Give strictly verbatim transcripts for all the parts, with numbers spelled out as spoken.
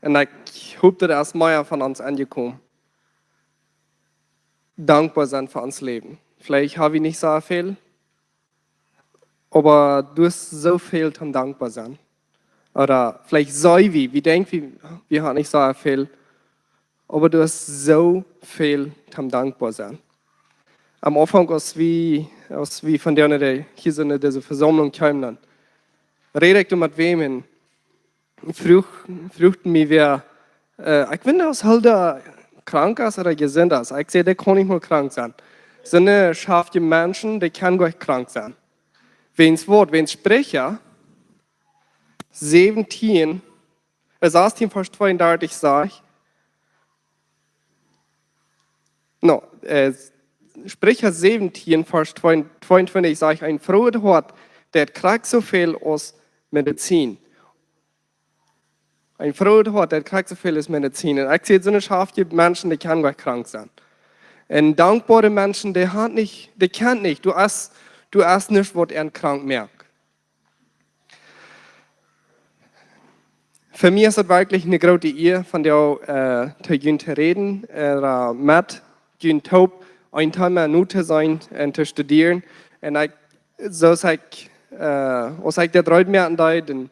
Un ekj hop, daut es mea von ons aunjekomen. Dankboa sennen fa ons Läwen. Veleicht ha wie nich soo väl, oba doa es soo väl toom dankboa sennen. Ooda veleicht soo wie, wie denkjen, wie, wie haben nich soo väl, oba doa es soo väl toom dankboa sennen. Aum Aunfank, aus wie, aus wie von dee, dee hia sent, en dise Vesaumlunk kjeemen, dan räd ekj doa met wäm un fruach, fruach mie wäa, äh, ekj weet nich, aus Hulda krank es ooda jesunt es. Ekj säd, dee kaun nich mol krank sennen. Soone schaftje Menschen, dee kjennen goanich krank sennen. Wäajens waut, wäajens Spricha säwentieen, äh, sastieen Varsch tweeundartich sajcht, no, äh, Spricha säwentieen, Varsch twee, tweeuntwintich sajcht, een frooet Hoat deit krakjt soo väl aus Medizin. Een frooet Hoat deit krakjt soo väl aus Medizin. Un ekj säd, soone schaftje Menschen, dee kjennen goanich krank sennen. Un dankboare Menschen, dee haben nich, dee kjennen nich. Doa es, doa es nuscht, waut an krank moakt. Fa mie es daut werkjlich eene groote Ea, von dee, äh, to junt to räden, äh, met junt toop een Thema nu to seenen un to studieren. Un ekj, soo aus ekj, äh, aus ekj dit reed moaken deed, un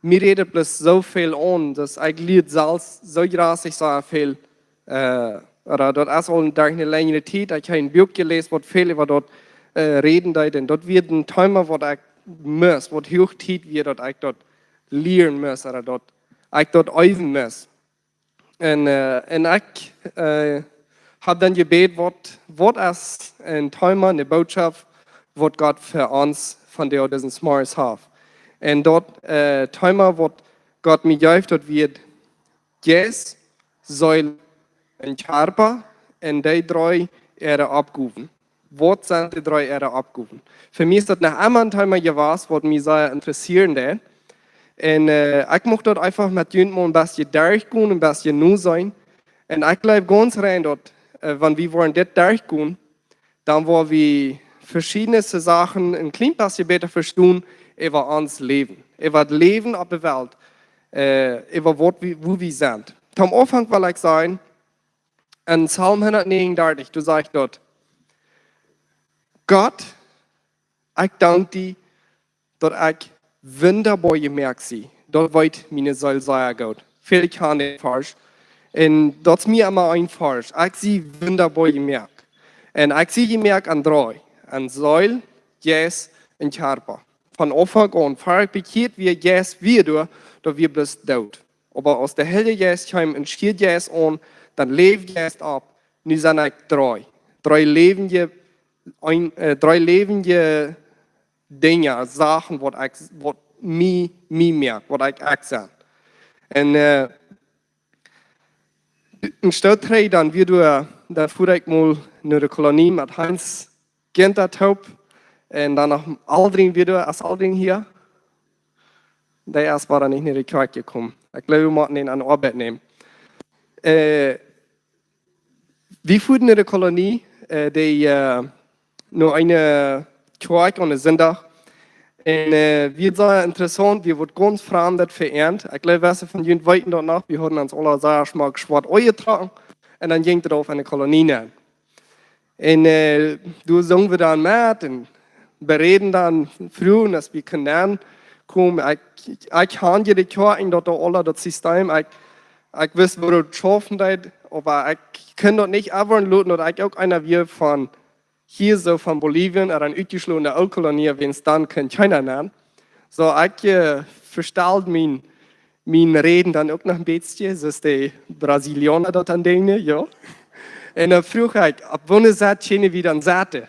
mie räd daut bloos soo väl aun, daut ekj lia selfst soo jrasich soo väl, äh, ooda daut es aul derch eene lenjre Tiet, ekj hab een Buak jeläsen, waut väl äwa daut, äh, räden deed. Un daut wia een Thema, waut ekj must, waut huach Tiet wia, daut ekj daut lieren must, ooda daut ekj daut eewen must. Un, äh, un ekj, äh, hab dan jebät, waut, waut es een Thema, eene Botschaft, waut Gott fa ons vondoag disen Morjes haft. Un daut, äh, Thema, waut Gott mie jeef, daut wia Jeist, Seel un Kjarpa, un dee dree äare Oppgowen. Waut sent dee dree äare Oppgowen? Fa mie es daut noch emma een Thema jewast, waut mie sea interessieren deed. Un, äh, ekj mucht daut eefach met junt mol een bät derchgonen, een bät nu seenen. Un ekj jleew gaunz rein daut, äh, wan wie woaren dit derchgonen, dan woa wie veschiedne Sachen een kjlien bät bäta vestonen äwa ons Läwen, äwa daut Läwen opp de Welt, äh, äwa waut wie, wua wie sent. Toom Aunfank well ekj sajen, en Psalm hundatnegenundartich, doa sajcht daut: Gott, ekj dank die, daut ekj wundaboa jemoakt sie. Daut weet miene Seel sea goot. Väle kjanen dän Varsch. Un daut es mie emma een Varsch. Ekj sie wundaboa jemoakt. Un ekj sie jemoakt aun dree. Aun Seel, Jeist un Kjarpa. Von Aunfank aun, ver ekj bekjieet wia, Jeist wia doa, daut wia bloos doot. Oba aus de Heilje Jeist kjeem un schieed Jeist aun, dan läwd Jeist opp. Nu sent ekj dree. Dree läwendje, een, äh, dree läwendje Dinja, Sachen, waut ekj, waut mie, mie moakt, waut ekj, ekj sie. Un, äh, een Stoot trigj, dan wia doa, dan fua ekj mol no de Kolonie met Heinz Ginter toop. Un dan noch Aldrin wia doa, es Aldrin hia? Dee es wada nich no de Kjoakj jekomen. Ekj jleew, wie motten am aun Oabeit nämen. Äh, wie fuaren no de Kolonie, äh, dee, äh, no eene Kjoakj aun dän Sindach. Un, äh, wia sea interessaunt, wia waut gaunz Framdet fa an. Ekj jleew, wese von junt weeten daut noch, wie hauden ons aule sea schmock schwoat aunjetrocken. Un dan jinkj daut opp eene Kolonie nenn. Un, äh, doa sungen wie dan met un beräden dan Frues, aus wie kunnen komen. Ekj, ekj kjand je de Kjoakj un daut aule, daut System. Ekj, ekj wist, woo daut schaufen deed, oba ekj kunn daut nich äwaloten, daut ekj uk eena wia von hia soo von Bolivien, ooda utjeschloten ut de Ooltkolonie, wiels dan kunn kjeena nenn. Soo, ekj, äh, vestald mien, mien Räden dan uk noch een bät, soo aus de Brasilianer daut dan deeden, jo. Un dan fruach ekj, opp woone Sied kjennen wie dan sitten?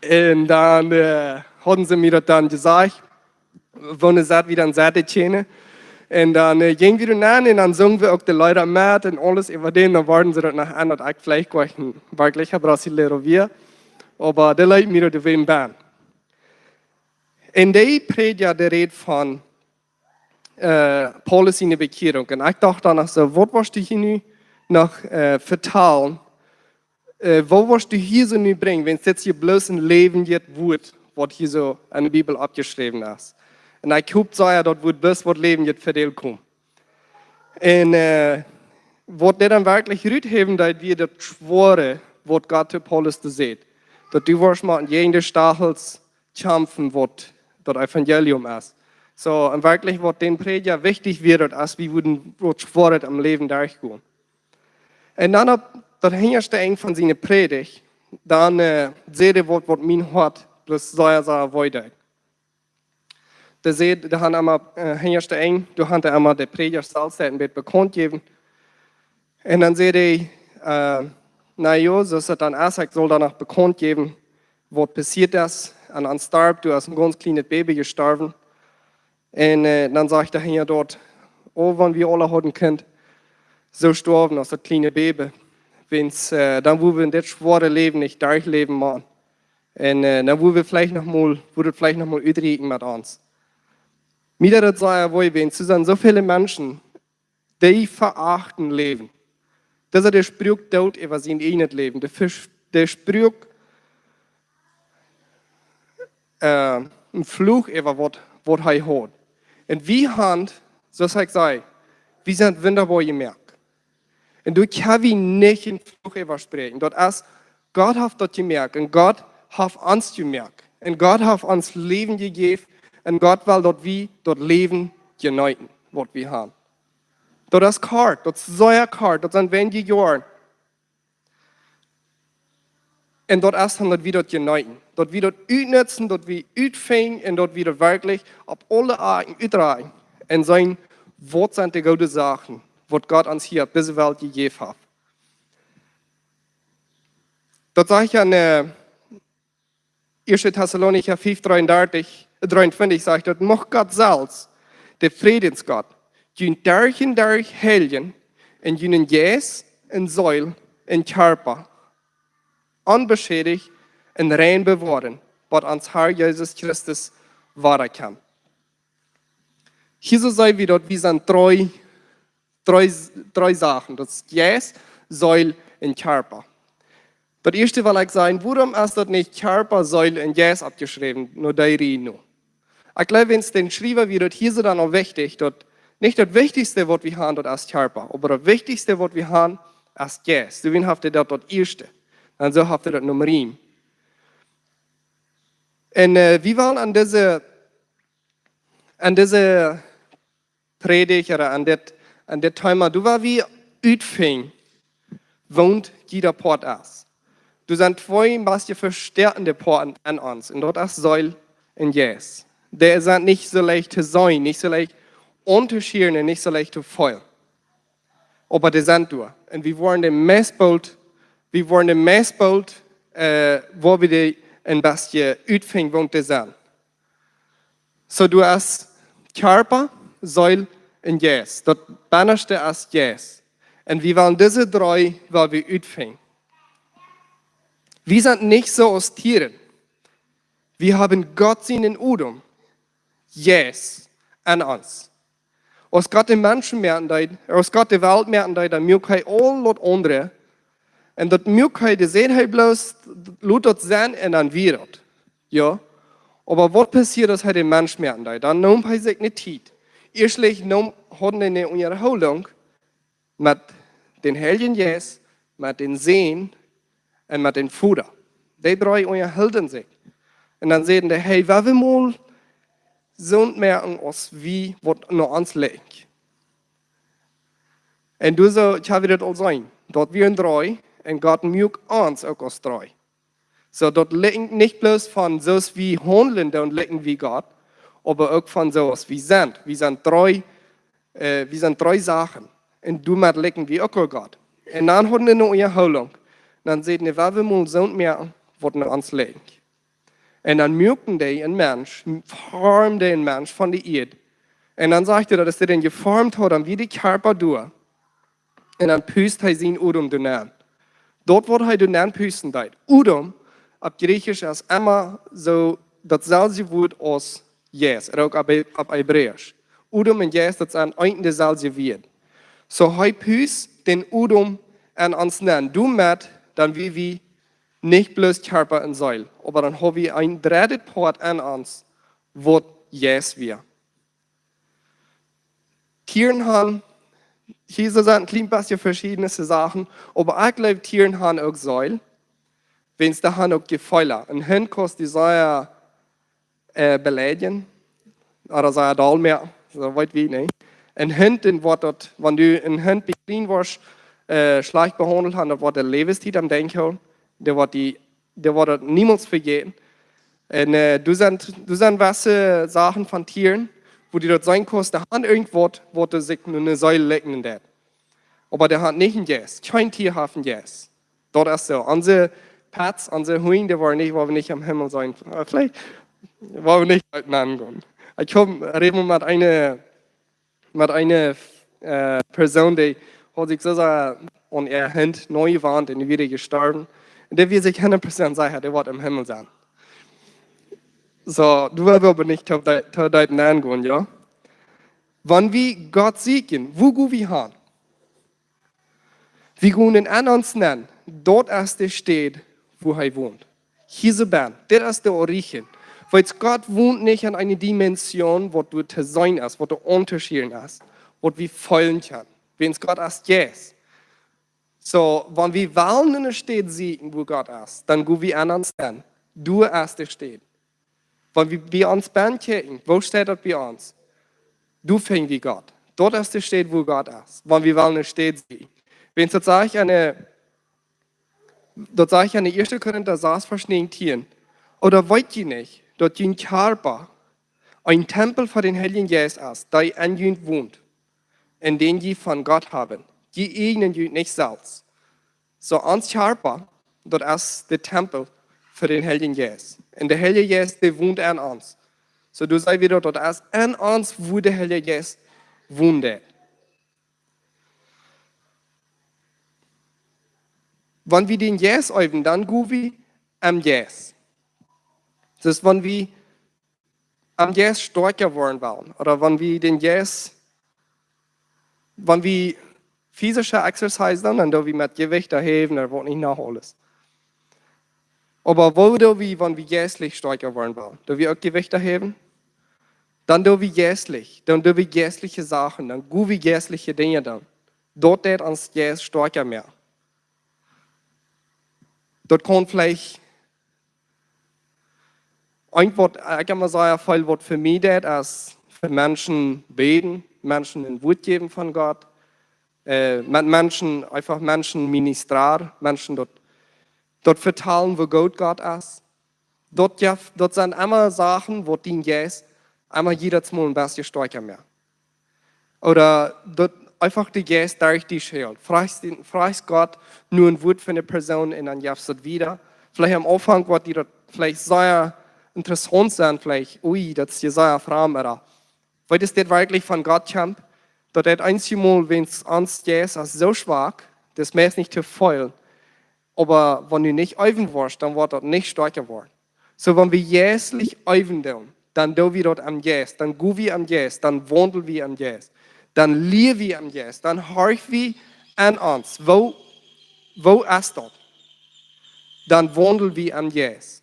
Un dan, äh, hauden see mie daut dan jesajcht, woone Sied wie dan sitten kjennen. Un dan, äh, jinjen wie doa nenn un dan sungen wie uk de Leeda met un aules äwa dän. Dan worden see daut noch aun, daut ekj veleicht goanich een werkjlicha Brasileiro wia. Oba dee leet mie daut äwa bän. Un dee Prädja, dee räd von, äh, Paulus siene Bekjierunk. Un ekj docht dan noch soo, waut woascht du hia nu noch, äh, vetalen? Äh, waut woascht du hia soo nu brinjen, wan dit hia bloos een läwendjet Wuat, waut hia soo enne Bibel oppjeschräwen es? Un ekj hop sea, daut woat bloos waut Läwen jeit fa die komen. Un äh, waut dee dan werkjlich ruthäwen deed, wia daut Schwoare, waut Gott to Paulus säd. Daut du woascht mau jäajen de Stachels kjamfen, waut daut Evangelium es. Soo, un werkjlich waut dän Prädja wichtich wia, daut aus wie wudden waut Schwoaret em Läwen derchgonen. Un dan opp daut hinjaschte Enj von siene Prädicht, dan äh, säd hee waut, waut mien Hoat bloos sea, sea wee deed. Dee säd, dee haud emma äh, hinjaschte Enj, doa haud hee emma de Prädja selfst een bät bekaunt jejäft. Un dan säd hee, äh, na jo, soo aus daut dan es, ekj saul dan noch bekaunt jäwen, waut passieet es. Un dan storf, doa es een gaunz kjlienet Baby jestorwen. Un äh, dan sajcht hee doa, o, wan wie aula hauden kunt soo stoawen aus daut kjliene Baby, wiels äh, dan wudd wie dit schwoare Läwen nich derchläwen, Maun. Un äh, dan wudd wie veleicht noch mol, wudd et veleicht noch mol utrieekjen met ons. Mie deed daut sea wee, wiels doa sent soo väle Menschen, dee verachten Läwen. Daut es de Spruak doot äwa sien eejnet Läwen. De, Fisch- de Spruak äh, een Fluch äwa waut, waut hee haud. Un wie han, soo aus ekj säd, wie sent wundaboa jemoakt. Un doa kjenn wie nich een Fluch äwa spräakjen. Daut es, Gott haft daut jemoakt un Gott haft ons jemoakt. Un Gott haft ons Läwen jejäft un Gott well, daut wie daut Läwen jeneeten, waut wie han. Daut es kort, daut es sea kort, daut sent weinje Joaren. Un daut es dan, daut wie daut jeneeten, daut wie daut utnutzen, daut wie utfinjen un daut wie daut werkjlich opp aule Oaten utdroagen un seenen, waut sent de goode Sachen, waut Gott ons hia opp dise Welt jejäft haft. Daut sajcht en äh, Ieeschte Tessalonicha fiew dreeuntwintich, dreeuntwintich sajcht daut: Mucht Gott selfst, de Frädensgott, junt derch un derch heiljen un junen Jeist un Seel un Kjarpa onbeschädicht un rein bewoaren, bat ons Herr Jesus Christus wada kjemt. Hia soo seenen wie daut, wie sent dree, dree, dree Sachen. Daut es Jeist, Seel un Kjarpa. Daut ieeschte well ekj sajen, wuarom es daut nich Kjarpa, Seel un Jeist oppjeschräwen, no dee Rieej no? Ekj jleew, wiels dän Schriewa wia daut hia soo dan aul wichtich, daut nich daut Wichtichste, waut wie han, daut es Kjarpa, oba daut Wichtichste, waut wie han, es Jeist. Soo wia haft hee daut daut ieeschte. Un soo haft hee daut Numma eent. Un äh, wie wellen aun dise, aun dise Prädicht ooda aun dit, aun dit Thema, doa woa wie utfinjen, waut jieda Poat es. Doa sent twee een bät vestoakjende Poaten en ons, un daut es Seel un Jeist. Dee sent nich soo leicht to seenen, nich soo leicht auntoschieren un nich soo leicht to feelen. Oba dee sent doa. Un wie woaren dee meist boolt, wie woaren dee meist boolt, äh, woo wie dee een bät utfinjen, waut dee sent. Soo, doa es Kjarpa, Seel un Jeist. Daut bennaschte es Jeist. Un wie wellen dise dree, well wie utfinjen. Wie sent nich soo aus Tieren. Wie haben Gott sienen Odem, Jeist, en ons. Aus Gott de Menschen moaken deed, aus Gott de Welt moaken deed, dan muak hee aul daut aundre. Un daut muak hee, dee säd hee bloos, lot daut sennen un dan wia daut. Jo? Oba waut passieed, aus hee de Mensch moaken deed? Dan neem hee sikj ne Tiet. Ieeschtlich neem, hauden dee ne Unjahoolunk met dän Heiljen Jeist, met dän Sän un met dän Voda. Dee dree unjahilden sikj. Un dan säden dee: Hey, well wie mol soont moaken aus wie, waut no ons likjt. Un doa soo, ekj hab daut aul jeseenen, daut wie sent dree, un Gott muak ons uk aus dree. Soo, daut likjt nich bloos von soo aus wie haundlen, dan likjen wie Gott, oba uk von soo aus wie sent. Wie sent dree, äh, wie sent dree Sachen. Un doamet likjen wie uk aul Gott. Un dan hauden dee ne Unjahoolunk. Dan säden dee: Well wie mol soont moaken, waut no ons likjt. Un dan muaken dee een Mensch, formden dee een Mensch von de Ieed. Un dan sajcht hee, daut aus dee dän jeformt haud, dan wia de Kjarpa doa. Un dan pust hee sienen Odem doa nenn. Daut, waut hee doa nenn pusten deed. Odem, opp Jriechisch es emma soo daut selwje Wuat aus Jeist, ooda uk opp, opp Hebräisch. Odem un Jeist, daut sent eent un daut selwje Wuat. Soo, hee pust dän Odem en ons nenn. Doamet, dan wia wie nich bloos Kjarpa un Seel, oba dan haud wie een dreddet Poat en ons, waut Jeist wia. Tieren haben, hia sent een kjlien bät veschiedne Sachen, oba ekj jleew, Tieren haben uk Seel, wiels dee haben uk Jefeelen. Een Hunt kaust du sea äh, beleidigen, ooda sea doll moaken, soo weet wie, nä. Een Hunt, dän woat daut, wan du een Hunt bie kjlien wia, äh, schlajcht behaundelt hast, daut woat de Läwenstiet aum Denkjen hoolen. Dee woat die, dee woat daut niemols vejäten. Un äh, doa sent, doa sent jewesse Sachen von Tieren, wua du daut seenen kaust, dee haben irjentwaut, waut sikj no eene Seel likjnen deit. Oba dee haben nich een Jeist. Kjeen Tia haft een Jeist. Daut es soo. Onse Pets, onse Hunde, dee woaren nich, woa wie nich em Himmel sennen. Äh, veleicht woa wie nich uk nenn gonen. Ekj hab, räd mol met eene, met eene äh, Persoon, dee haud sikj soo sea aun äa Hunt nojewant un dee wia jestorwen. Un dee wia sikj hundat Prozent secha, dee woat em Himmel sennen. Soo, du woascht oba nich too dee-, too deep nenn gonen, jo? Wan wie Gott sieekjen, wua go wie han? Wie gonen en ons nenn, daut es de Städ, wua hee wont. Hia soo benn, dit es de Orijen. Wiels Gott wont nich en eene Dimension, waut doa to seenen es, waut doa auntoschmäaren es, waut wie feelen kjennen. Wiels Gott es Jeist. Soo, wan wie wellen eene Städ seenen, wua Gott es, dan go wie en ons nenn. Doa es de Städ. Wan wie, wie ons benn kjikjen, wua steit daut bie ons? Doa finj wie Gott. Daut es de Städ, wua Gott es. Wan wie wellen eene Städ seenen. Wiels daut sajcht enne, daut sajcht enne ieeschte Korinta sas, Varsch näajentieen. Ooda weet jie nich, daut jun Kjarpa een Tempel fa dän Heiljen Jeist es, dee en junt wont, un dän jie von Gott haben? Jie ieejnen junt nich selfst. Soo ons Kjarpa, daut es de Tempel fa dän Heiljen Jeist. Un de Heilje Jeist, dee wont en ons. Soo, doa seen wie daut, daut es en ons, wua de Heilje Jeist wont. Wan wie dän Jeist eewen, dan go wie em Jeist. Soo, wan wie em Jeist stoakja woaren wellen, ooda wan wie dän Jeist, wan wie physische Exercise doonen, dan doo wie met Jewichten häwen, daut woat nich no aules. Oba woo doo wie, wan wie jeistlich stoakja woaren wellen? Doo wie uk Jewichten häwen? Dan doo wie jeistlich, dan doo wie jeistliche Sachen, dan go wie jeistliche Dinja doonen. Daut deit ons Jeist stoakja moaken. Daut kaun veleicht eent waut, ekj kaun mau sajen, väl waut fa mie deit, es fa Menschen bäden, Menschen een Wuat jäwen von Gott, äh, met Menschen, eefach Menschen ministreren, Menschen daut, daut vetalen, woo goot Gott es. Daut, jo, daut sent emma Sachen, waut dän Jeist emma jiedet Mol een bät stoakja moaken. Ooda daut eefach de Jeist derch die schelt. Froagst, froagst Gott no een Wuat fa eene Persoon un dan jefst daut wieda. Veleicht aum Aunfank woat die daut veleicht sea interessaunt sennen, veleicht, ui, daut es je sea framd, ooda. Weet jie, es dit werkjlich von Gott kjemt? Daut deit eenjemol, wiels ons Jeist es soo schwak, daut es meist nich to feelen. Oba wan du nich eewen woascht, dan woat daut nich stoakja woaren. Soo, wan wie jeistlich eewen doonen, dan doo wie daut em Jeist, dan go wie em Jeist, dan waundel wie em Jeist, dan lia wie em Jeist, dan horch wie en ons, woo, woo es daut? Dan waundel wie em Jeist.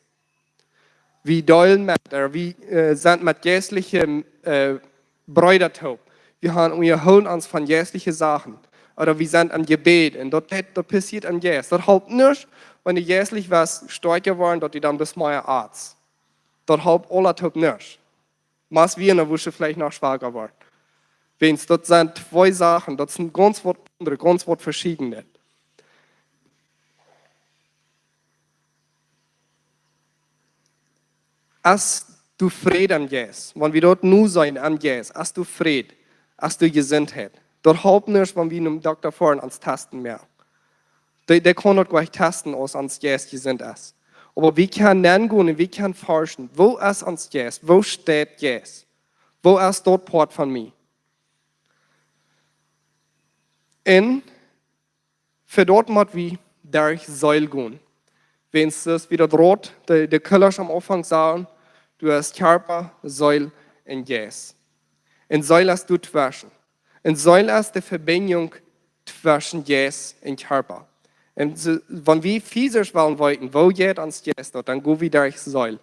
Wie deelen met, ooda wie äh, sent met jeistliche äh, Breeda toop. Wie han, wie hoolen ons von jeistliche Sachen. Ooda wie sent aum Jebäd un daut, daut, daut passieet em Jeist. Daut halpt nuscht, wan du jeistlich woascht stoakja woaren, daut du dan best mea Arzt. Daut halpt aulatoop nuscht. Mau wie, dan woascht du veleicht noch schwaka woaren. Wiels daut sent twee Sachen, daut sent gaunz waut aundret, gaunz waut veschiednet. Hast du Fräd em Jeist? Wan wie daut nu seenen em Jeist, hast du Fräd, hast du Jesuntheit? Daut halpt nich, wan wie no däm Dokta foaren, ons testen moaken. Dee, dee kaun daut goanich testen, aus ons Jeist jesunt es. Oba wie kjennen nengonen un wie kjennen forschen, woo es ons Jeist? Woo steit Jeist? Woo es daut Poat von mie? Un fa daut mott wie derch Seel gonen. Wiels wie daut Rot, de, de Kjliesch aum Aunfank sajen, du hast Kjarpa, Seel un Jeist. Un Seel es doatweschen. Un Seel es de Vebinjunk tweschen Jeist un Kjarpa. Un soo, wan wie physisch wellen weeten, woo jeit ons Jeist daut, dan go wie derch Seel.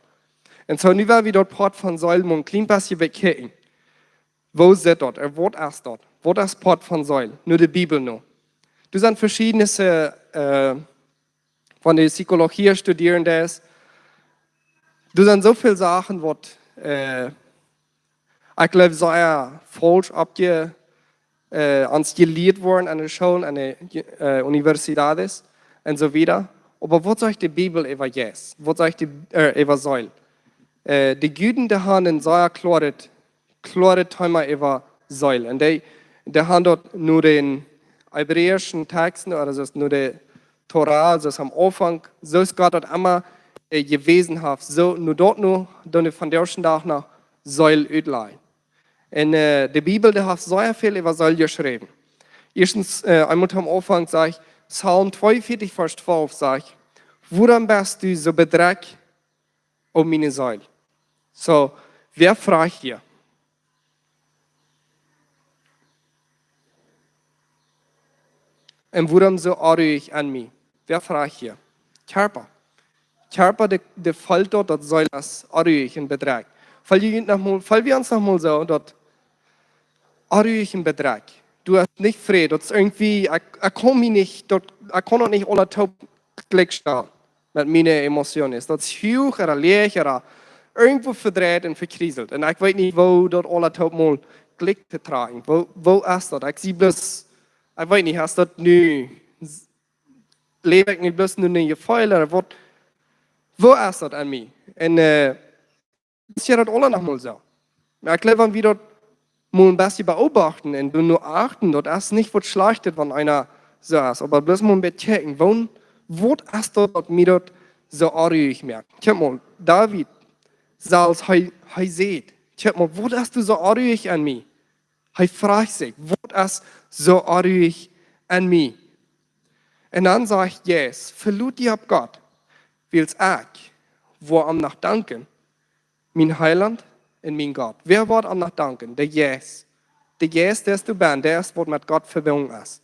Un soo nu woa wie daut Poat von Seel mol een kjlien bät bekjikjen. Woo sitt daut? Un waut es daut? Waut es Poat von Seel? Nu de Bibel nu. Doa sent veschiedne, äh, von de Psychologie studieren daut. Doa sent soo väl Sachen waut, äh, ekj jleew, sea faulsch oppje, äh, ons jelieet woaren aun de Schoolen, aun de, äh, Universitäten un soo wieda. Oba waut sajcht de Bibel äwa Jeist? Waut sajcht de, äh, äwa Seel? Äh, de Juden, dee haben een sea kloaret, kloaret Thema äwa Seel. Un dee, dee haben daut no dän hebräischen Text, ooda soo aus no de Tora, soo aus aum Aunfank, soo aus Gott daut emma, äh, jewäsen haft, soo no daut no, dan von dän ieeschten Dach no Seel utlajen. Un, äh, de Bibel, dee haft sea väl äwa Seel jeschräwen. Ieeschtens, äh, eemol aum Aunfank sajcht, Psalm tweeunvieetich, Varsch twalf sajcht: "Wuarom best du soo bedrekjt, o miene Seel?" Soo, wäa frajcht die? Un wuarom soo onruhich aun mie? Wäa frajcht die? Kjarpa. Kjarpa, dee, dee feelt daut, daut Seel es onruhich un bedrekjt. Feel jie noch mol, feel wie ons noch mol soo, daut onruhich un bedrekjt. Du best nich frie, daut es irjentwie, ekj, ekj kaun mie nich, daut, ekj kaun daut nich aulatoop jlikj stalen met miene Emotionen. Daut es huach ooda läach ooda irjentwoo vedreit un vekjrieselt. Un ekj weet nich, woo daut aulatoop mol jlikj to trakjen. Woo, woo es daut? Ekj see bloos, ekj weet nich, es daut nu, läw ekj nu bloos nu een Jefeel ooda waut, woo es daut aun mie? Un, äh, es je daut aula noch mol soo. Oba ekj jleew, wan wie daut mol een bät beobachten un doano achten, daut es nich waut Schlajchtet, wan eena soo es. Oba bloos mol een bät kjikjen, woo, waut es daut, waut mie daut soo onruhich moakt? Kjikj mol, David, selfst hee, hee sajcht, kjikj mol, wuarom best du soo onruhich aun mie? Hee frajcht sikj, waut es soo onruhich aun mie? Un dan sajcht Jesus: "Veloot die opp Gott, wiels ekj woa am noch danken, mien Heilaunt un mien Gott." Wäa woat am noch danken? De Jeist. De Jeist, dee es doa bennen, dee es waut met Gott vebungen es.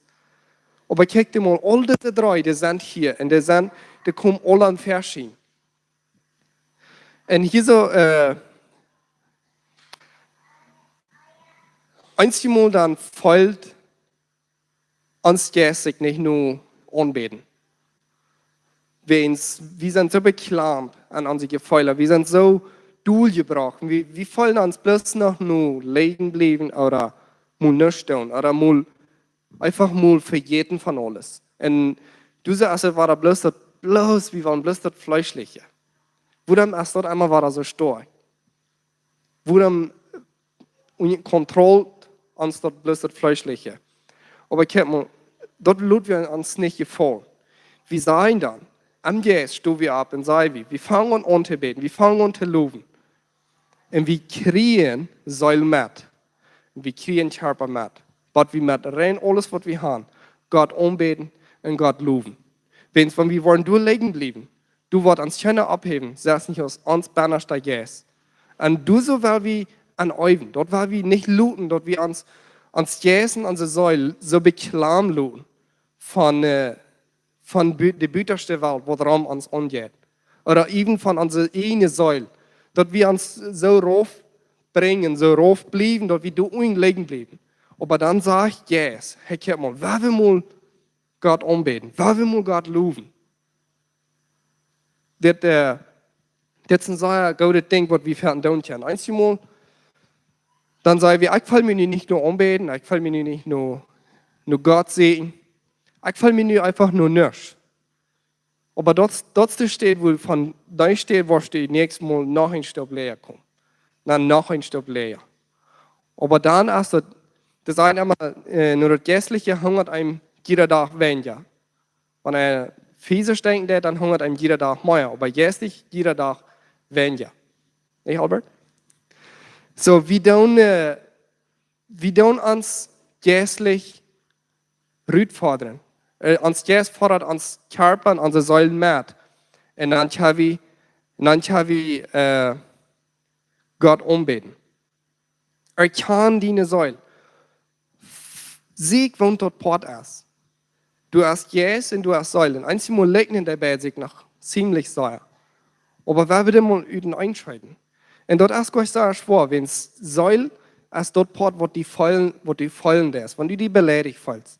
Oba kjikj die mol, aul dise dree, dee sent hia un dee sent, dee komen aula aun veschieden. Un hia soo, äh, eenjemol dan feelt ons Jeist sikj nich no aunbäden. Wäajens, wie sent soo bekjlampt aun onse Jefeelen, wie sent soo doljebroaken, wie, wie feelen ons bloos noch no lijen bliewen ooda mol nuscht doonen ooda mol eefach mol vejäten von aules. Un du sajchst, et wia bloos daut, bloos, wie wieren bloos daut Fleeschliche. Wuarom es daut emma wada soo stoakj? Wuarom, äh, kontrolleet ons daut bloos daut Fleeschliche? Oba kjikj mol, daut lot wie ons nich jefaulen. Wie sajen dan, aum Jeist stonen wie opp un sajen wie, wie fangen aun to bäden, wie fangen aun to lowen. Un wie kjrieen Seel met. Un wie kjrieen Kjarpa met. Waut wie met rein aules, waut wie haben, Gott aunbäden un Gott lowen. Wäajens, wan wie woaren doa lijen bliewen, doa woat ons kjeena opphäwen, selfst nich aus ons bennasta Jeist. Un doa soo well wie aun äwen, daut well wie nich loten, daut wie ons, ons Jeist un onse Seel soo bekjlampt loten von, äh, von bu-, de butaschte Welt, waut rom ons aunjeit. Ooda even von onse eejne Seel. Daut wie ons soo rauf brinjen, soo rauf bliewen, daut wie doa unjen lijen bliewen. Oba dan sajcht Jesus, hey, kjikj mol, woa wie mol Gott aunbäden, woa wie mol Gott lowen. Dit, äh, dit es een sea goodet Dinkj, waut wie fa ons doonen kjennen. Eenjemol, dan saj wie, ekj feel mie nu nich no aunbäden, ekj feel mie nu nich no, no Gott säajnen. Ekj feel mie nu eefach no nuscht. Oba daut, daut es de Städ, wua von dee Städ woascht du daut näakjste Mol noch een Stopp läaja komen. Dan noch een Stopp läaja. Oba dan, aus daut, daut es emma, äh, no daut Jeistliche hungat eenem jieda Dach weinja. Wan eena fiesisch denkjen deit, dan hungat eenem jieda Dach mea. Oba jeistlich jieda Dach weinja. Nich, Albert? Soo, wie doonen, äh, wie doonen ons jeistlich rutfodren. Äh, ons Jeist fodat ons Kjarpa un onse Seel met. Un dan kjenn wie, dan kjenn wie, äh, Gott aunbäden. Erkjan diene Seel. Sieekj, waut daut Poat es. Du hast Jeist un du hast Seel. Un eenjemol liekjnen dee beid sikj noch ziemlich sea. Oba wie wellen dee mol utenaunda scheiden. Un daut es goanich soo schwoa, wiels Seel es daut Poat, waut du feelen, waut du feelen deist. Wan du die beleidicht feelst,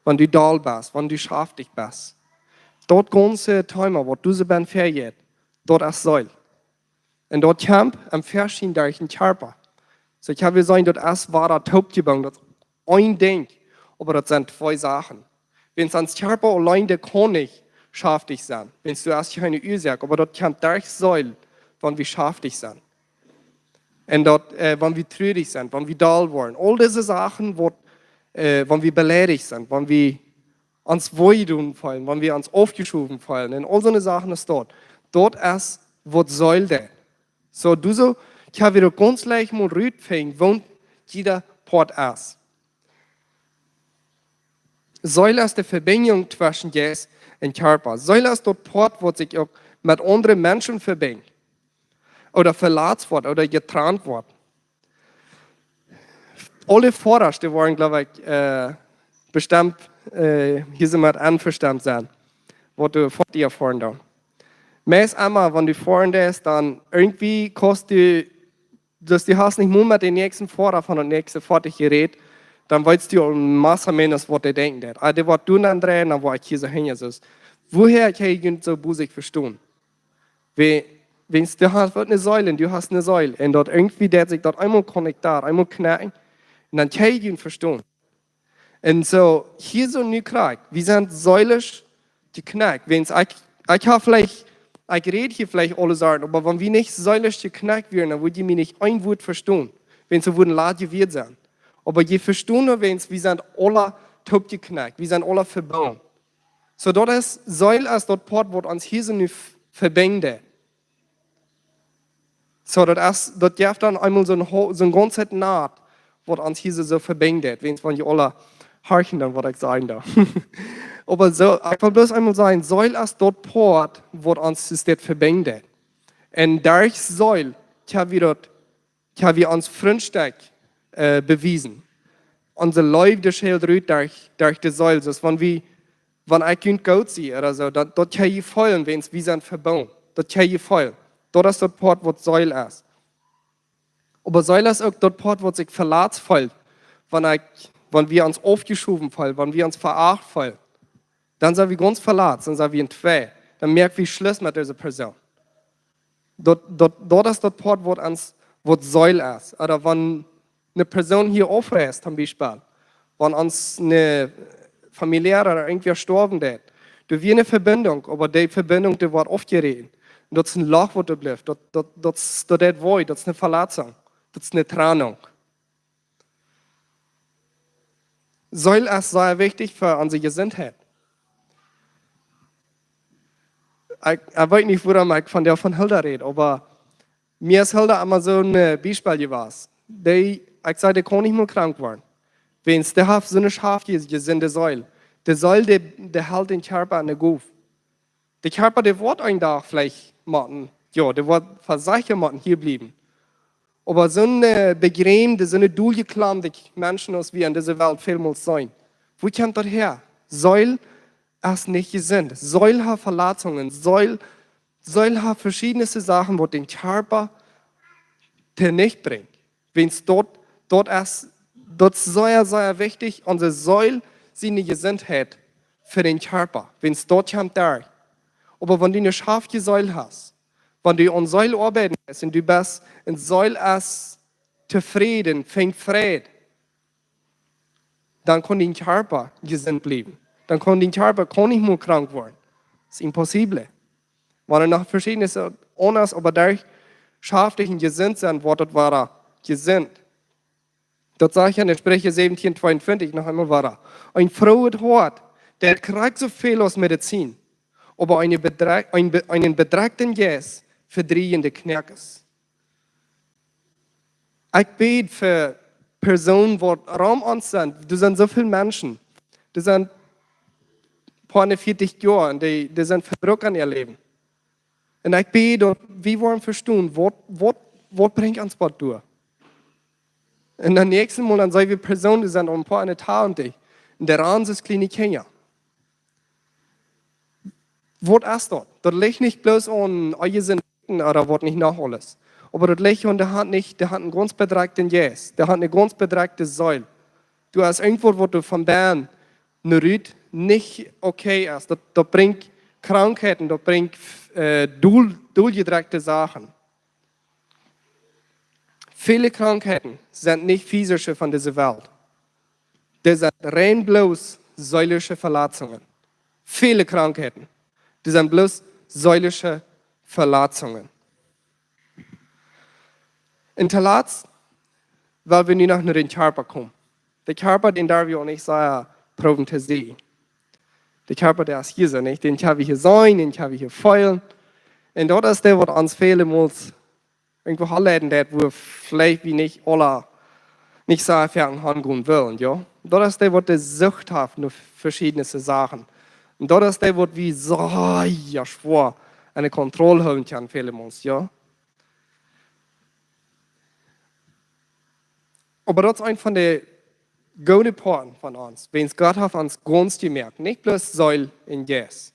wan du doll best, wan du schaftich best. Daut gaunze Thema, waut du soo best vejäft, daut es Seel. Un daut kjemt em Veschiedenhet derch dän Kjarpa. Soo, ekj hab jesajcht, daut es wada toopjebungen, daut es een Dinkj, oba daut sent twee Sachen. Wiels ons Kjarpa auleen, dee kaun nich schaftich sennen. Wiels du hast kjeene Uasoak, oba daut kjemt derch Seel, wan wie schaftich sent. Un daut, äh, wan wie trurich sent, wan wie doll woaren. Aul dise Sachen, waut, äh, wan wie beleidicht sent, wan wie ons wee doonen feelen, wan wie ons aufjeschowen feelen. Un aul soone Sachen es daut. Daut es, waut Seel deit. Soo, du soo, ekj hab wada gaunz leicht mol rutfinjen, waut jieda Poat es. Seel es de Vebinjunk tweschen Jeist un Kjarpa. Seel es daut Poat, waut sikj uk met aundre Menschen vebinjt. Ooda veletzt woat, ooda jetrant woat. Aule Foarasch, dee woaren, jleew ekj, äh, bestemt, äh, hia soo met envestonen sennen, waut du von die erfoaren deist. Meist emma, wan du foaren deist, dan irjentwie kaust du, daut du hast nich mol met dän näakjsten Foara von daut näakjste Foatich jerät, dan weetst du aul más o menos, waut dee denkjen deit. Ah, dee woat doa aundreien, dan woa ekj hia soo hinjen, soo. Wuaha kjenn jie junt soo bosich vestonen? Wie, wiels du hast waut ne Seel un du hast ne Seel. Un daut irjentwie deit sikj daut eemol connectar, eemol kjnakjen. Un dan kjenn jie junt vestonen. Un soo, hia soo nu krakjt, wie sent seelisch jekjnakt. Wiels ekj, ekj hab veleicht, ekj räd hia veleicht aule Sachen, oba wan wie nich seelisch jekjnakt wieren, dan wudd jie mie nich een Wuat vestonen. Wiels see wudden lat jewieet sennen. Oba jie vestonen, wiels wie sent aula toopjekjnakt, wie sent aula vebungen. Soo, daut es, Seel es daut Poat, waut ons hia soo nu v-, vebinjt. Soo, daut es, daut jeft dan eemol soon Ho-, soon gaunzet Nat, waut ons hia soo, soo vebinjt, wiels wan jie aula horchen, dan waut ekj sajen doo. Oba soo, ekj well bloos eemol sajen, Seel es daut Poat, waut ons es dit vebinjt. Un derch Seel, kjenn wie daut, kjenn wie ons Frintschaftstekj, äh, bewiesen. Onse Leew, dee schient rut derch, derch de Seel. Soo wan wie, wan ekj junt goot sie ooda soo, daut, daut kjenn jie feelen, wiels wie sent vebungen. Daut kjenn jie feelen. Daut es daut Poat, waut Seel es. Oba Seel es uk daut Poat, waut sikj veletzt feelt, wan ekj, wan wie ons aufjeschowen feelen, wan wie ons veacht feelen. Dan sent wie gaunz veletzt, dan sent wie enn twee. Dan moak wie Schluss met dise Persoon. Daut, daut, daut es daut Poat, waut ons, waut Seel es. Ooda wan ne Persoon hia aufreist, toom Biespel. Wan ons ne familiära ooda irjentwäa jestorwen es, doa wia ne Vebinjunk, oba dee Vebinjunk, dee woat aufjeräten. Un daut es een Loch, waut doa blift. Daut, daut, daut es, daut deit wee, daut es ne Veletzunk. Daut es ne Trennunk. Seel es sea wichtich fa onse Jesuntheit. Ekj, ekj weet nich, wuarom ekj vondoag von Hilda räd, oba mie es Hilda emma soon, äh, Biespel jewast. Dee, ekj saj, dee kaun nich mol krank woaren. Wiels dee haft soone schaftje, jesunde Seel. De Seel, dee, dee helt dän Kjarpa aun de Gow. De Kjarpa, dee woat een Dach veleicht motten, jo, dee woat veleicht motten hia bliewen. Oba soone, äh, bejrämde, soone doljeklamde Menschen, aus wie enn dise Welt välmols sent. Wua kjemt daut häa? Seel es nich jesunt. Seel haft Veletzungen. Seel, Seel haft veschiedne Sachen, waut dän Kjarpa tonicht brinjt. Wiels daut, daut es, daut es sea, sea wichtich, onse Seel siene Jesuntheit fa dän Kjarpa. Wiels daut kjemt doa. Oba wan du ne schaftje Seel hast, wan du aun Seel oabeiden deist un du best enn Seel es tofräd, finjst Fräd, dan kaun dien Kjarpa jesunt bliewen. Dan kaun dien Kjarpa, kaun nich mol krank woaren. Es impossibel. Wan doa noch veschiedne aundre, oba derch schaftich un jesunt sennen, woat daut wada jesunt. Daut sajcht enn de Spricha säwentieen tweeuntwintich noch eemol wada. Een frooet Hoat, dee krakjt soo väl aus Medizin. Oba een bedre-, een be-, een bedrekjta Jeist vedrieejen de Knoakes. Ekj bäd fa Persoonen, waut rom ons sent. Doa sent soo väl Menschen. Doa sent poa vieetich Joa un dee, dee sent vebroaken enn äa Läwen. Un ekj bäd, daut wie woaren vestonen, waut, waut, waut brinjt ons waut doa? Un daut näakjste Mol, dan sent wie Persoonen, dee sent aul een poa enn de tachentich. Un de Rest es kjliene Kjinja. Waut es daut? Daut licht nich bloos aun, ah, jie sent ooda waut nich noch aules. Oba daut licht aun de Haunt nich, de Haunt een gaunz bedrekjten Jeist, de Haunt eene gaunz bedrekjte Seel. Du hast irjentwaut, waut du von bennen no rut nich okay es. Daut, daut brinjt Krankheiten, daut brinjt äh, dol, doljedrekjte Sachen. Väle Krankheiten sent nich physische von dise Welt. Dee sent rein bloos seelische Veletzungen. Väle Krankheiten, dee sent bloos seelische Veletzungen. Un toolatst, wiels wie nu noch no dän Kjarpa komen. De Kjarpa, dän derw wie uk nich soo proowen to seenen. De Kjarpa, dee es hia soo, nich? Dän kjenn wie hia seenen, dän kjenn wie hia feelen. Un daut es dee, waut ons väle Mol irjentwoo aunleiden deit, wua veleicht wie nich aula, nich soo wiet aungonen wellen, jo? Daut es dee, waut de Sucht haft no veschiedne Sachen. Un daut es dee, waut wie soo, jo, schwoa enne Kontroll hoolen kjennen, väle Mol, jo? Oba daut es eent von de goode Poaten von ons. Wiels Gott haft ons gaunz jemoakt, nich bloos Seel un Jeist.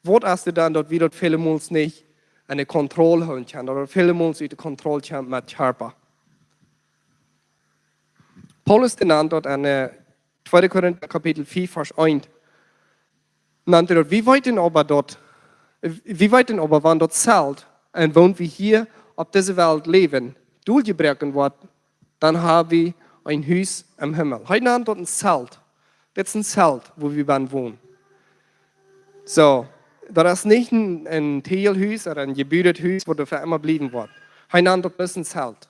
Waut es daut dan, daut wie daut väle Mol nich enne Kontroll hoolen kjennen, ooda väle Mol ut de Kontroll kjemt met Kjarpa? Paulus, dee nant daut en äh, tweede Korinta Kapitel vea, Varsch eent, nant hee daut: Wie weeten oba daut, wie weeten oba, wan daut Zelt, en woont wie hia opp dise Welt läwen, doljebroaken woat, dan hab wie een Hus em Himmel. Hee nant daut een Zelt. Dit es een Zelt, wua wie bennen wonen. Soo, daut es nich een, een Tegelhus ooda een jebuadet Hus, waut doa fa emma bliewen woat. Hee nant daut bloos een Zelt.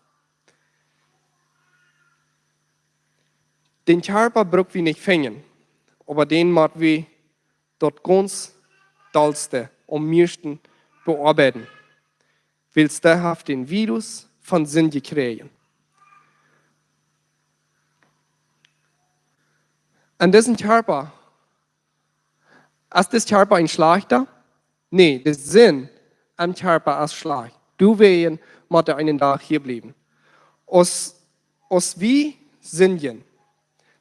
Dän Kjarpa bruck wie nich finjen, oba dän mott wie daut gaunz dollste aum mieeschten beoabeiden, wiels dee haft dän Virus von Sind jekjräajen. En disen Kjarpa, es dis Kjarpa een schlajchta? Nä, de Sind em Kjarpa es schlajcht. Doawäajen mott dee eenen Dach hia bliewen. Aus, aus wie sindjen,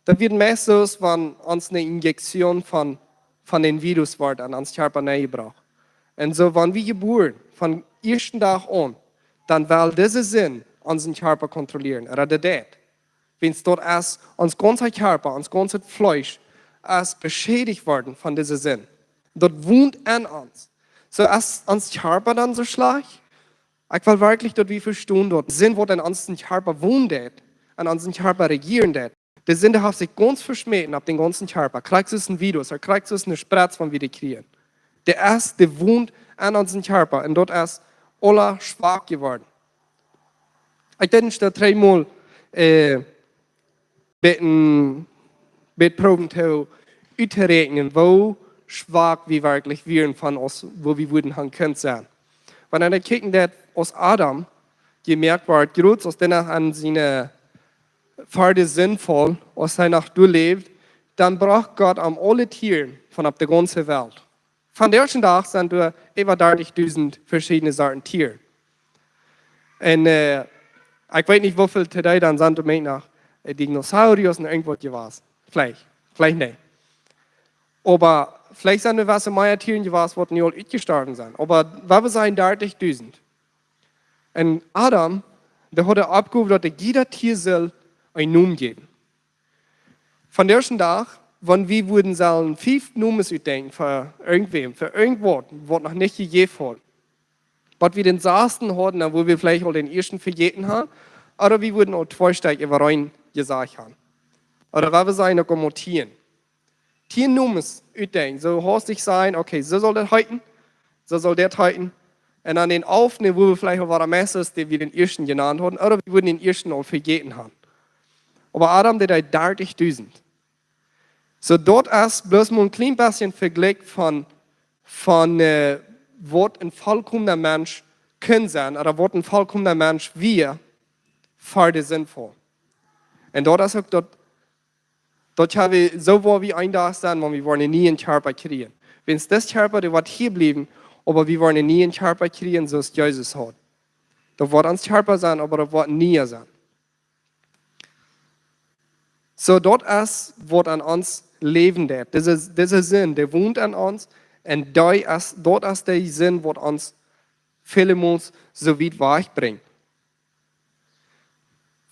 daut woat meist soo aus wan ons eene Injektion von, von dän Virus woat aun ons Kjarpa nenjebrocht. Un soo, wan wie jebuaren, vom ieeschten Dach aun, dan well dise Sind onsen Kjarpa kontrollieren, ooda dee deit. Wiels daut es, ons gaunza Kjarpa, ons gaunzet Fleesch es beschädicht worden von dise Sind. Daut wont en ons. Soo es ons Kjarpa dan soo schlajcht? Ekj well werkjlich, daut wie vestonen, daut Sind, waut en onsen Kjarpa wonen deit, en onsen Kjarpa rejieren deit. De Sind haft sikj gaunz veschmäten opp dän gaunzen Kjarpa. Krakjt soo aus een Virus, ooda krakjt soo aus eene Spretz, wan wie dee kjrieen. Dee es, dee wont en onsen Kjarpa. Un daut es aula schwak jeworden. Ekj denkj, daut dree Mol äh, bät, bät proowen to uttoräakjnen, woo schwak wie werkjlich wieren von ons, woo wie wudden han kunt sennen. Wan eena kjikjt, daut aus Adam jemoakt wort, jrod aus dee noch aun siene, äh, ver de Sindfaul, aus hee noch doa läwd, dan brocht Gott am aule Tieren von opp de gaunze Welt. Vondoag dän Dach sent doa äwa dartichdusent veschiedne Sorten Tieren. Un äh, ekj weet nich, woo väl to dee dan sent, doa meent noch äh, Dinosaurier un irjentwaut jewast. Veleicht, veleicht nich. Oba veleicht sent doa waut mea Tieren jewast, waut nu aul utjestorwen sent. Oba wan wie sajen dartichdusent. Un Adam, dee haud de Oppgow, daut hee jieda Tia sull een Nomen jäwen. Vondoag dän Dach, wan wie wudden sellen fief Nomes utdenkjen fa irjentwäm, fa irjentwaut, waut noch nich jejäft haud, waut wie dän sasten hauden, dan wudd wie veleicht aul dän ieeschten vejäten han, ooda wie wudden aul twee Stekj äwareen jesajcht han. Ooda wan wie sajen, uk aul mau tieen. Tieen Nomes utdenkjen, soo haustich sajen, okay, soo saul daut heeten, soo saul daut heeten. Un aun dän alften, dan wudd wie veleicht aul waut meist, dee wie dän ieeschten jenant hauden, ooda wie wudden dän ieeschten aul vejäten han. Oba Adam, dee deed dartichdusent. Soo, daut es bloos mau een kjlien bät Vejlikj von, von äh, waut een volkomna Mensch kunn sennen, ooda waut een volkomna Mensch wia, ver de Sindfaul. Un daut es uk daut, daut ha wie, soo woa wie een Dach sennen, wan wie woaren een nieen Kjarpa kjrieen. Wiels dis Kjarpa, dee woat hia bliewen, oba wie woaren een nieen Kjarpa kjrieen, soo aus Jesus haud. Daut woat ons Kjarpa sennen, oba daut woat een niea sennen. Soo, daut es, waut aun ons läwen deit. Dise, dise Sind, dee wont aun ons. Un dee es, daut es dee Sind, waut ons väle Mol soo wiet wajchbrinjt.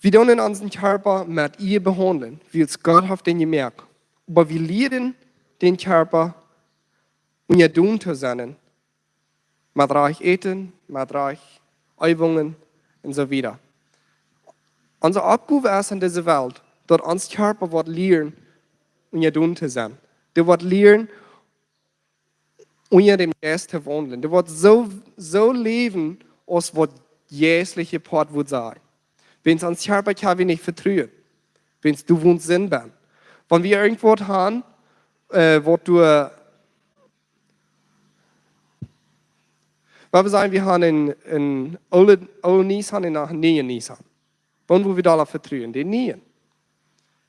Wie doonen onsen Kjarpa met Ea behaundlen, wiels Gott haft dän jemoakt. Oba wie lieren dän Kjarpa unjadon to sennen, met rajcht Äten, met rajcht Eewungen un soo wieda. Onse Oppgow es en dise Welt, daut ons Kjarpa woat lieren unjadon to sennen. Dee woat lieren unja däm Jeist to waundlen. Dee woat soo, soo läwen aus waut jeistliche Poat woat sennen. Wiels ons Kjarpa kjenn wie nich vetruen. Wiels doa wont Sind benn. Wan wie irjentwaut haben, äh, waut doa, wan wie sajen, wie haben een, een oolen, oolen Nissan un een nieen Nissan. Wan woa wie doa vetruen? Dän nieen.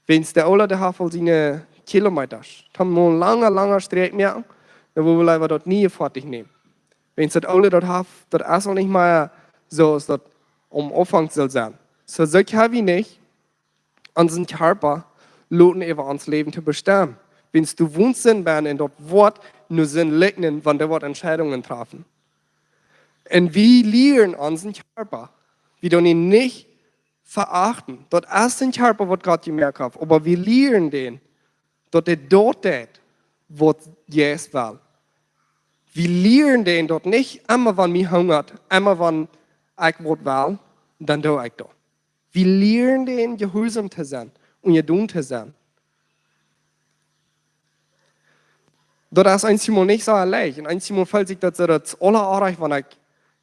Wiels de oola, dee haft aul siene Kilometer. Daut mott een langa, langa Strakj moaken, dan woa wie leewa daut niee Foatich nämen. Wiels daut oola, daut haft, daut es aul nich mea soo aus daut aum Aunfank sull sennen. Soo, soo kjenn wie nich onsen Kjarpa loten äwa ons Läwen to bestemmen. Wiels doa wont Sind benn un daut woat no Sind lichten, wan dee woat Entscheidungen träffen. Un wie lieren onsen Kjarpa. Wie doonen am nich veachten. Daut es een Kjarpa, waut Gott jemoakt haft. Oba wie lieren dän, daut dee daut deit, waut Jeist well. Wie lieren dän, daut nich emma, wan mie hungat, emma, wan ekj waut well, dan doo ekj daut. Wie lieren dän, jehuarsom to sennen, unjadon to sennen. Daut es eenjemol nich soo leicht. Un eenjemol felt sikj daut soo, daut es aula oajch, wan ekj,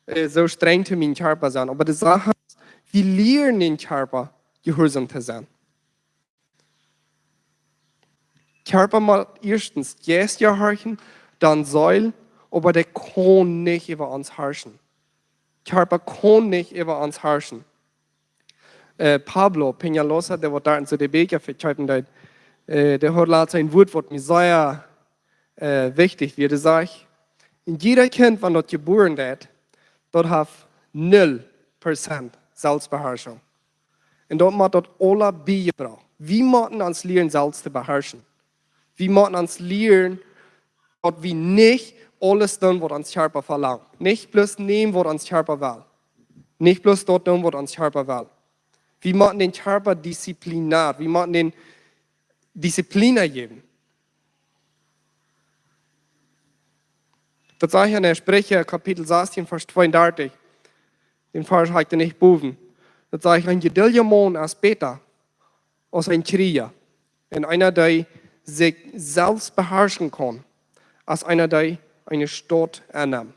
äh, soo strenj to mienen Kjarpa sie. Oba de Sach es, wie lieren dän Kjarpa jehuarsom to sennen. Kjarpa mott ieeschtens Jeist jehorchen, dan Seel, oba dee kaun nich äwa ons harschen. Kjarpa kaun nich äwa ons harschen. Äh, Pablo Peñalosa, dee waut doa en soo de Bieekja vekjeepen deed, äh, dee haud latst een Wuat, waut mie sea, äh, wichtich wia. Dee säd: "En jieda Kjint, wan daut jebuaren woat, daut haft null Prozent Selfstbeharschunk." Un daut mott daut aula biejebrocht. Wie motten ons lieren selfst to beharschen. Wie motten ons lieren, daut wie nich aules doonen, waut ons Kjarpa velangt. Nich bloos nämen, waut ons Kjarpa well. Nich bloos daut doonen, waut ons Kjarpa well. Wie motten dän Kjarpa disziplinieren. Wie motten dän Disziplina jäwen. Daut sajcht en Spricha Kapitel sastieen, Varsch tweeundartich. Dän Varsch hab ekj nich bowen. Daut sajcht: "Een jeduldja Maun es bäta aus een Kjrieja. Un eena, dee sikj selfst beharschen kaun, aus eena, dee eene Staut ennemt."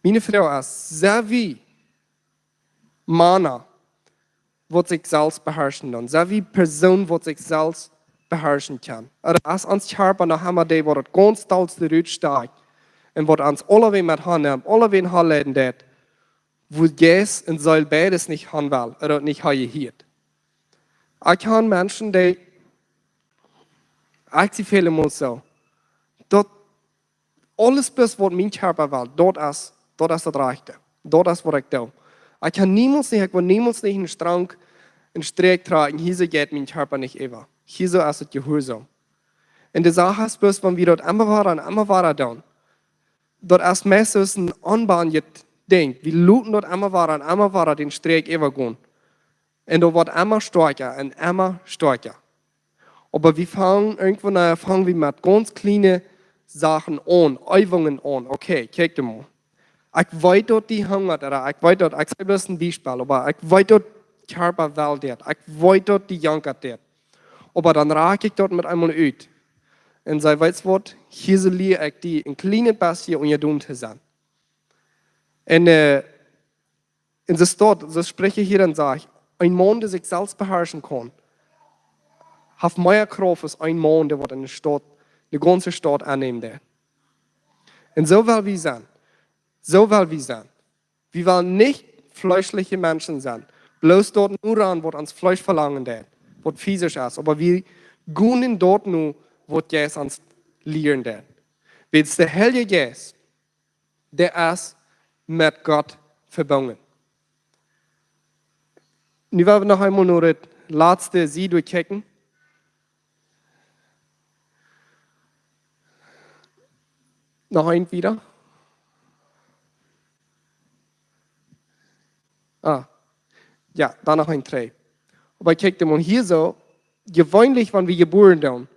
Miene Froag es, sent wie Mana, waut sikj selfst beharschen doonen? Sent wie Persoonen, waut sikj selfst beharschen kjennen? Ooda es ons Kjarpa noch emma dee, waut daut gaunz dollste rut stakjt un waut ons aulawäajen met hannemt, aulawäajen hanleiden deit, wua Jeist un Seel beides nich han well, ooda nich han jehieet? Ekj kjan Menschen, dee, ekj sie väle Mol soo, daut aules bloos, waut mien Kjarpa well, daut es, daut es daut Rajchte. Daut es, waut ekj doo. Ekj kjan niemols nich, ekj woa niemols nich een Strakj, een Strakj trakjen, hia soo jeit mien Kjarpa nich äwa. Hia soo es et jehuarsom. Un de Sach es bloos, wan wie daut emma wada un emma wada doonen, daut es meist soo een aunjebungen Dinkj. Wie loten daut emma wada un emma wada dän Strakj äwagonen. Un daut woat emma stoakja un emma stoakja. Oba wie fangen, irjentwanea fangen wie met gaunz kjliene Sachen aun, Eewungen aun. Okay, kjikj emol. Ekj weet, daut dee hungat, ooda ekj weet daut, ekj saj bloos een Biespel, oba ekj weet, daut Kjarpa well dit. Ekj weet, daut dee jankat dit. Oba dan rakj ekj daut met eemol ut. Un saj: "Weetst waut? Hia soo lia ekj die een kjlienet bät unjadon to sennen." Un, äh, un soo steit, soo Spricha hia un sajcht: "Een Maun, dee sikj selfst beharschen kaun, haft mea Krauft aus een Maun, dee waut eene Staut, de gaunze Staut aunnämen deit." Un soo well wie sennen. Soo well wie sennen. Wie wellen nich fleeschliche Menschen sennen. Bloos daut no aun, waut ons Fleesch velangen deit, waut physisch es. Oba wie gonen daut no, waut Jeist ons lieren deit. Wiels de Heilje Jeist, dee es met Gott vebungen. Nu well wie noch eemol no daut latste Sied kjikjen. Noch een wieda. Ah. Jo, dan noch een dree. Oba kjikj, dee Maun hia soo, jeweenlich, wan wie jebuaren doonen,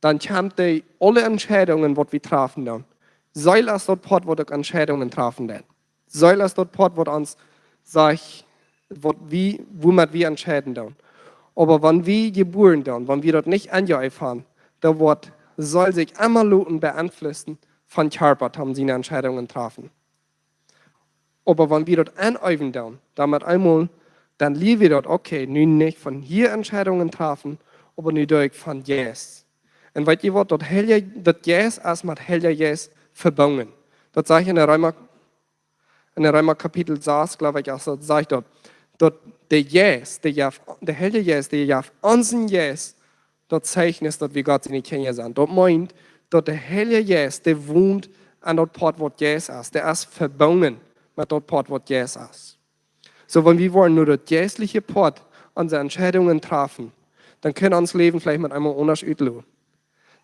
dan kjemt dee aule Entscheidungen, waut wie trafen doonen. Seel es daut Poat, waut uk Entscheidungen trafen deit. Seel es daut Poat, waut ons sajcht, waut wie, woomet wie entscheiden doonen. Oba wan wie jebuaren doonen, wan wie daut nich enjeeeft haben, dan woat Seel sikj emma loten beeinflussen von Kjarpa, om siene Entscheidungen trafen. Oba wan wie daut enjeewen doonen, dan met eemol, dan lia wie daut, okay, nu nich von hia Entscheidungen trafen, oba nu doo ekj von Jeist. Un weet jie waut, daut Heilje, daut Jeist es met Heilja Jeist vebungen. Daut sajcht en de Reema, en de Reema Kapitel sas, jleew ekj, aus daut sajcht daut, daut de Jeist, de, jeft, de Heilje Jeist, dee jeft onsen Jeist daut Zeichnis, daut wie Gott siene Kjinja sent. Daut meent, daut de Heilje Jeist, dee wont aun daut Poat, waut Jeist es. Dee es vebungen met daut Poat, waut Jeist es. Soo, wan wie woaren nu daut jeistliche Poat onse Entscheidungen trafen, dan kaun ons Läwen veleicht met eemol aundasch utloten.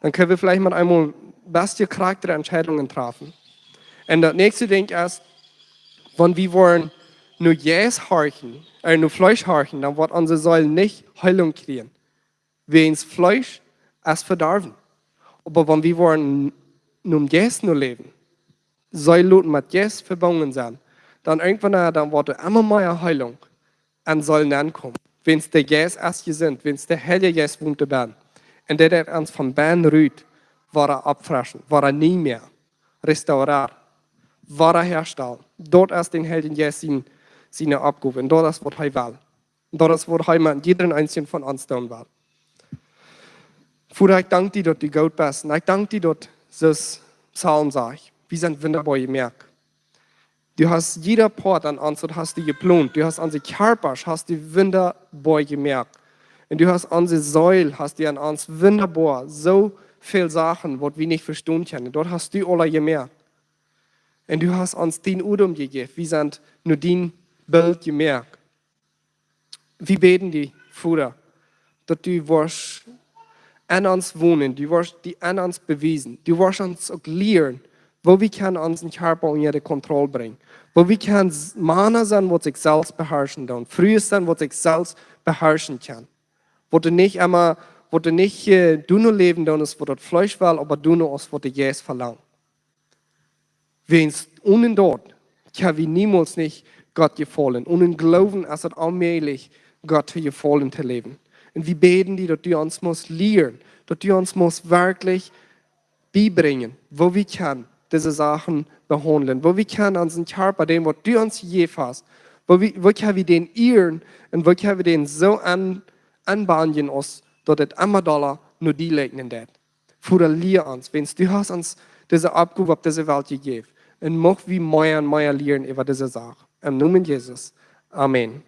Dan kjenn wie veleicht met eemol best krakjtere Entscheidungen trafen. Un daut näakjste Dinkj es, wan wie woaren nu Jeist horchen, äh, nu Fleesch horchen, dan woat onse Seel nich Heelunk kjrieen. Wäajens Fleesch es vedorwen. Oba wan wie woaren nu em Jeist nu läwen, Seel loten met Jeist vebungen sennen, dan irjentwanea, dan woat doa emma mea Heelunk aun Seel nenkomen. Wäajens de Jeist es jesunt, wäajens de Heilje Jeist wont doabennen. Un dee deit ons von bennen rut wada oppfreschen, wada nie mea restaurieren, wada herstalen. Daut es dän Heiljen Jeist sien, siene Oppgow. Un daut es, waut hee well. Daut es, waut hee met jieda eenen von ons doonen well. Voda, ekj dank die, daut du goot best. Un ekj dank die, daut, soo aus Psalm sajcht, wie sent wundaboa jemoakt. Du hast jieda Poat aun ons, daut hast du jeplont. Du hast onse Kjarpasch, hast du wundaboa jemoakt. Un du hast onse Seel, hast du aun ons wundaboa, soo väl Sachen, waut wie nich vestonen kjennen. Daut hast du aula jemoakt. Un du hast ons dän Odem jejäft. Wie sent no dien Bilt jemoakt. Wie bäden die, Voda, daut du woascht aun ons wonen, du woascht die aun ons bewiesen, du woascht ons uk lieren, woo wie kjennen onsen Kjarpa unja de Kontroll brinjen, woo wie kjennen s-, Mana sennen, waut sikj selfst beharschen doonen, Frues sennen, waut sikj selfst beharschen kjennen, waut doa nich emma, waut doa nich, äh, doano läwen doonen, aus waut daut Fleesch well, oba doano, aus waut de Jeist velangt. Wäajens onen daut kjenn wie niemols nich Gott jefaulen. Onen Gloowen es et onmäajlich, Gott to jefaulen to läwen. Un wie bäden die, daut du ons motst lieren, daut du ons motst werkjlich biebrinjen, woo wie kjennen dise Sachen behaundlen, woo wie kjennen onsen Kjarpa, dän waut du ons jejäft hast, woo wie, woo kjenn wie dän ieren un woo kjenn wie dän soo aun, aunbinjen, aus daut et emma dolla no die likjnen deit. Voda, lia ons, wäajens du hast ons dise Oppgow opp dise Welt jejäft. Un mucht wie mea un mea lieren äwa dise Sach. Em Nomen Jesus. Amen.